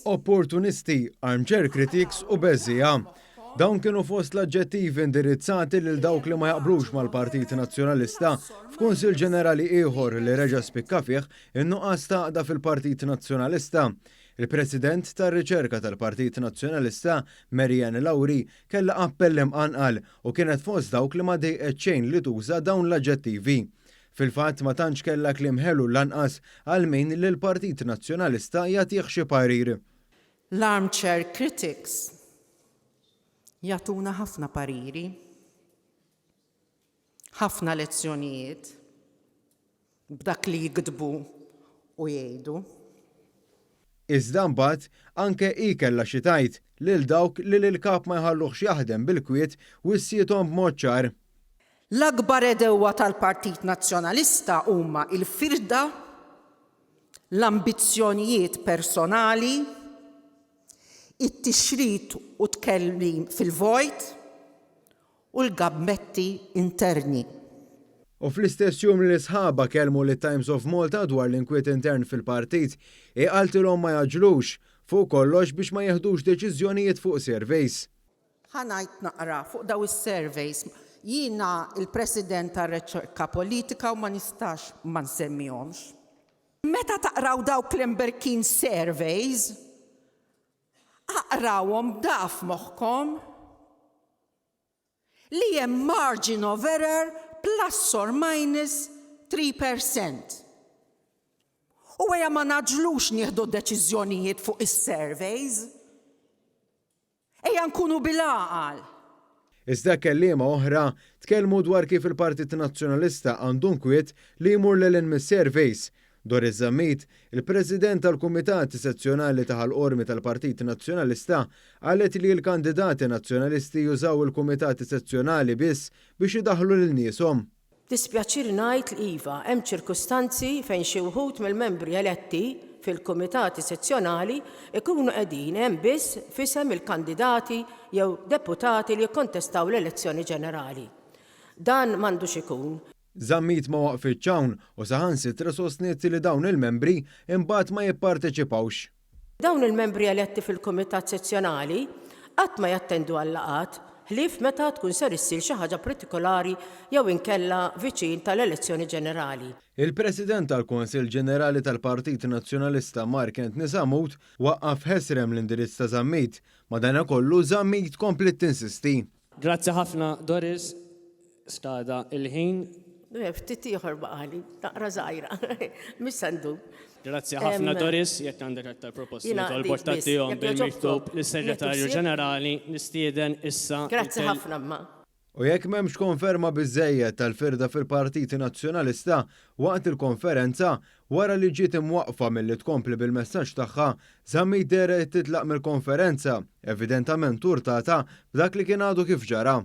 Opportunisti, armchair critics u beżżiegħa. Dawn kienu fost l-aġġettivi indirizzati lil dawk li ma jaqblux mal-Partit Nazzjonalista f'Kunsill Ġenerali ieħor li reġa' spikka fih in-nuqqas ta' għaqda fil-Partit Nazzjonalista. Il-President tar-Riċerka tal-Partit Nazzjonalista, Mary Ann Lauri, kellha appell imqanqal u kienet fost dawk li ma dejqet xejn li tuża dawn l-aġġettivi. Fil-fatt ma tantx kellha kliem ħelu lanqas għal min lill-Partit Nazzjonalista jagħtih xi parir. L-armchair critics jagħtuna ħafna pariri, ħafna lezzjonijiet b'dak li jiktbu u jgħidu. Iżda mbagħad anke hi kellha xi tgħid lil dawk li lill-Kap ma jħalluhx jaħdem bil-kwiet wissiethom b'mod ċar. L-akbar għedewwa tal-Partit Nazzjonalista huma l-firda, l-ambizzjonijiet personali, it-tixrid u tkellim fil-vojt u l-gabmetti interni. U fl-istess jum li sħabha kellmu lit-Times of Malta dwar l-inkwiet intern fil-partit, hi qaltilhom ma jgħaġġlux, fuq kollox biex ma jieħdux deċiżjonijiet fuq surveys. Ħa ngħid naqra fuq dawn is-surveys. Jiena l-President tar-Riċerka Politika u ma nistax ma nsemmihomx. Meta taqraw dawk l-imberkin surveys, aqrawhom b'daqqa f'moħħkom li hemm margin of error plus or minus 3%. U ejja ma ngħaġġlux nieħdu deċiżjonijiet fuq is-surveys. Ejja nkunu bil-għaqal. Iżda kelliema oħra tkellmu dwar kif il-Partit Nazzjonalista għandu nkwiet li jmur lil hinn mis-surveys. Doris Zammit, il-President tal-Kumitat Sezzjonali ta' Ħal Qormi tal-Partit Nazzjonalista, qalet li l-kandidati Nazzjonalisti jużaw il-Kumitati Sezzjonali biss biex idaħħlu lil nieshom. B'dispjaċir ngħid li iva, hemm ċirkustanzi fejn xi wħud mill-membri eletti fil-kumitati sezzjonali jkunu qegħdin hemm biss f'isem il-kandidati jew deputati li jikkontestaw l-elezzjoni ġenerali. Dan m'għandux ikun. Zammit ma waqfitx hawn u saħansitra sostniet li dawn il-membri imbagħad ma jipparteċipawx. Dawn il-membri eletti fil-kumitat sezzjonali qatt ma jattendu għal-laqgħat ħlief meta tkun ser issir xi ħaġa prtikolari jew inkella viċin tal-elezzjoni ġenerali. Il-President tal-Kunsill Ġenerali tal-Partit Nazzjonalista Mark Anthony Sammut waqqaf ħesrem l-indirizz ta' Zammit. Madanakollu Zammit kompliet tinsisti. Grazzi ħafna Doris, skada il-ħin. Ftit ieħor baqali, naqra żgħira. Mhux se ndum. Grazzi ħafna Doris, jekk għandek aktar proposti nitolbok tgħaddihom bil-miktub lis-Segretarju Ġenerali, nistieden issa. Grazzi ħafna imma. U jekk m'hemmx konferma biżżejjed tal-firda fil-Partit Nazzjonalista waqt il-konferenza, wara li ġiet imwaqqfa milli tkompli bil-messaġġ tagħha, Zammit dehret titlaq mill-konferenza, evidentament urtata b'dak li kien għadu kif ġara.